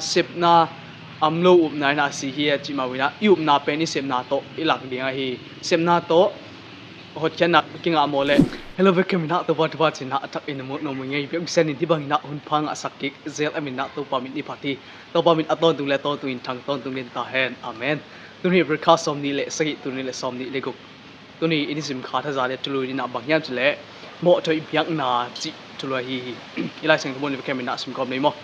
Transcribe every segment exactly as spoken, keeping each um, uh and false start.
Sepna om lo upna in a si hi a cih mah bangin ah i upna pen i sepna tawh i lak ding ahi. Sepna tawh hotkhiatna kingah mawh leh. Hello, bek khem in ah Topa thupha cih in ah a thak in a muak nuam uh hi ing ei. Biakpiakna in hih bangin ah hun pha ngahsak kik zel a min ah Topa min i phat hi. Topa min a tawntung le a tawntung in thang tawntung den ta hen. Amen. Tuni April kha sawmnih le sagih, tuni le sawmnih le guk. Tuni i nisim kha thaza le thulu in ah bang hiam cih leh mawhthoih biakna cih thulu ahi hi. I Lai Siangtho mun i va khem in ah simkhawm ni maw.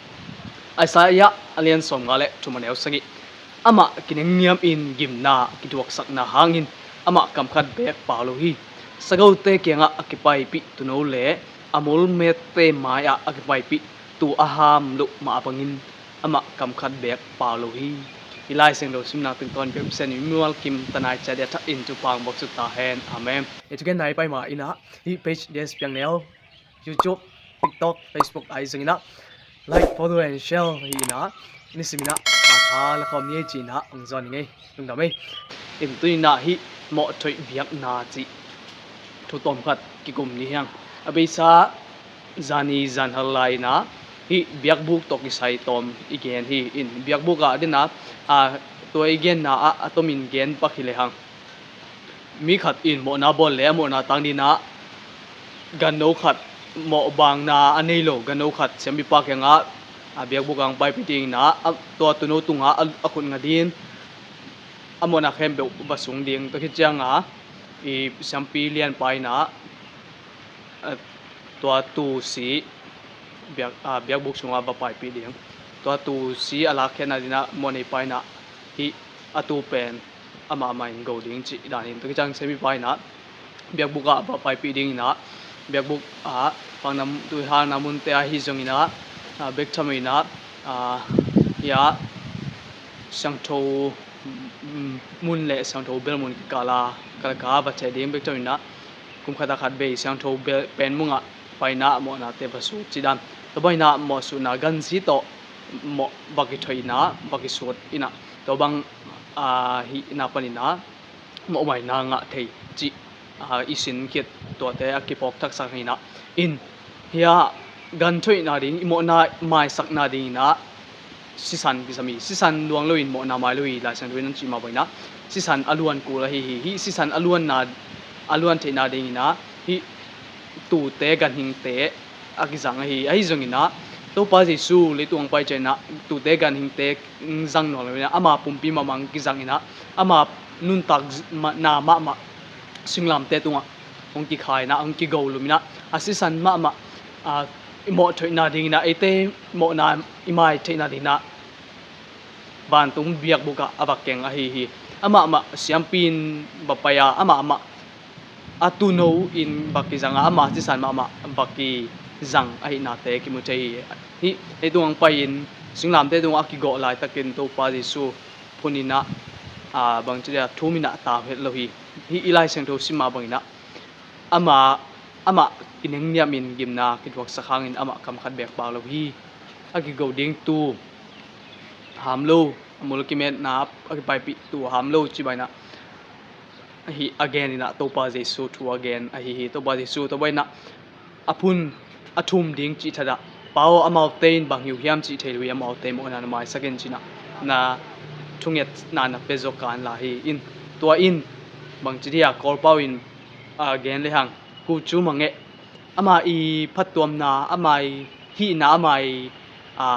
Isaiah a lian sawmnga le thum a neu sagih. Amah kinengniam in gimna a kithuaksakna hangin amah kam khat beek pau lo hi. Sagote kiangah a kipaipih tuuno le a mul mette mai-ah a kipaipih tuu a ham loh mah bangin amah kam khat beek pau lo hi. I Lai Siangtho simna tungtawn biakpiakna in mimal kim tanai ciat a thak in thupha hong buak suk ta hen. Amen. I thugen nai pai ma in ah hih page D S Piang Neu, YouTube, TikTok, Facebook ahi zongin ah like, follow and share hi in ah, nisim in ah kha kha la khawm ni ei ci in ah hong zawn ing ei. Lungdam ei. In tuni in ah hih mawhthoih biakna cih thu tawm khat kikum ni hi hang. A beisa zani zanhal lai in ah hih biakbuk tawh kisai tawm i gen hi. In biakbuk ah din ah, a, tua i genna ah a tomin gen pak hi le hang. Mi khat in mawhna bawl le a mawhna tang ding in ah ganno khat, mawhbaakna a nei lo ganno khat siampipa kiangah, a, biakbuk ah hong paipih ding in ah, a, tua tuuno tungah a, a khut nga ding, a mawhna khempeuh va sung ding. Tua khit ciangah i siampi lianpa in ah, a, tua tuu si biak, a, biakbuk sungah va paipih ding. Tua tuu si a lakkhiatna ding in ah mawhneipa in ah hih a tuu pen amah mah in go ding cih dan in. Tua khit ciang siampipa in ah biakbuk ah va paipih ding in ah, biakbuk ah, pakna, tuihalna munte ahi zongin ah, a, bek tham in ah, a, hih ah siangtho, mm, mun le siangtho bel mun kikal ah kalka va theh ding, bek tham in ah kum khat ah khat vei siangtho bel pen mungah pai in ah mawhnate va sut cih dan. Tua bang in ah mawhsutna ganzi tawh mawh va kithoihna, va kisut in ah, tua bang, a, hihna panin ah mawhmaina ngah thei cih, a, i sin khit tuate a kiphawk thaksak hi in ah. In hih ah gan thoihna ding, i mawhna maisakna ding in ah sisan kisam hi. Sisan luang lo in mawhna mai lo hi, Lai Siangtho in hong cih mah bang in ah. Sisan a luan kul ahi hi. Hih sisan a luanna, a luan theihna ding in ah hih tuute, ganhingte a kizang ahi. Ahi zongin ah Topa Jesu leitung hong pai ciangin ah tuute, ganhingte zang nawn lo in ah, ama pumpi mahmah hong kizang in ah, ama nuntakna mahmah singlamteh tungah hong kikha in ah, hong kigo lum in ah, a sisan mahmah, a, i mawhthoihna ding in ah, eite mawhna i mai theihna ding in ah vantung biakbuk ah a va keng ahi hi. Amah mah siampi in va pai a, amah mah a tuuno in va kizang a, ama sisan mahmah va kizang ahihnate kimu thei hi. Hih, hih tung hong pai in singlamteh tungah a kigawh laitakin Topa Jesu phun in ah, a, bangci dia, thum in ah tau het lo hi. Hih i Lai Siangtho sim mah bang in ah amah, amah kinengniam in gimna kithuaksak hangin amah kam khat beek pau lo hi. A kigo ding tuu ham lo, a mul kimetna a kipaipih tuu ham lo cih bang in ah hih a gen in ah Topa Jesu thu a gen ahi hi. Topa Jesu, tua bang in ah a phun a thum ding cih thadah, Pa aw, amaute in bang hi uh hiam cih thei lo hi, amaute mawhna na maisak in ci in ah na thungetna na pia zawk a, an la hi. In tua in bangci dia, Kawlpau in, a, gen le hang, kucu mangeh, ama i phattuamna, ama i hihna, ama i, a,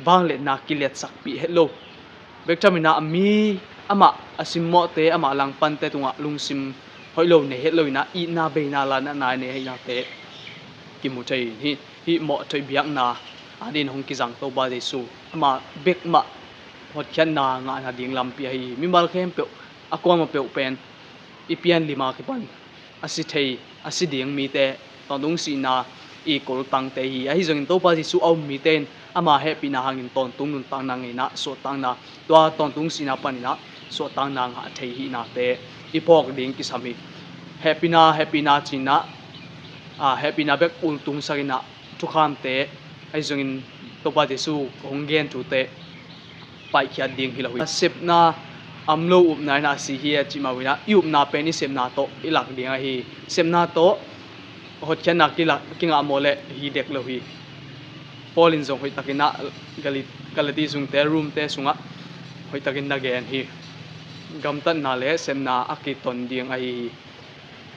vangliatna kiliatsakpih het lo. Bek tham in ah mi, amah a simmawhte, amah langpante tungah lungsim hoih lo nei het lo in ah, itna beina la natna nei ahihnate kimu thei hi. Hih mawhthoih biakna adingin hong kizang Topa Jesu, amah bek mah hotkhiatna ngahna ding lampi ahi hi. Mimal khempeuh, a kuamah peuh pen i pianlim a kipan a si thei, a si ding mite, tawntung sihna i kultangte hi. Ahi zongin Topa Jesu a um mite in ama hehpihna hangin tawntung nuntakna ngei in ah suahtakna, tua tawntung sihna panin ah suahtakna ngah thei hihnate i phawk ding kisam hi. Hehpihna, hehpihna ci in ah, a, hehpihna bek ultungsak in ah thukhamte, ahi zongin Topa Jesu hong gen thute paihkhiat ding hi lo hi. Sepna om lo upna in a si hi a cih mah bang in ah i upna pen i sepna tawh i lak ding ahi. Sepna tawh hotkhiatna kilak, kingah mawh leh hi dek lo hi. Paul in zong hoihtakin ah Galati sungte, Rom te sungah hoihtakin na gen hi. Gamtatna le sepna a kiton ding ahi hi.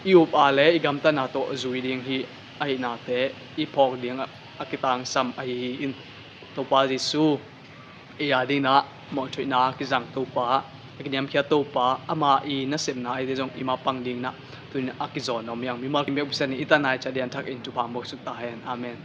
I up a le i gamtatna tawh zui ding hi. Ahihnate i phawk ding a kitangsam ahi hi. In Topa Jesu, ei a dingin ah mawhthuihna kizang Topa, a kiniamkhiat Topa, ama i nasepna eite zong i mapang dingin ah tunin a kizawn om hi hang. Mimal kim biak busia ni i tanai ca dian thak in thupha mawk suk ta hen. Amen.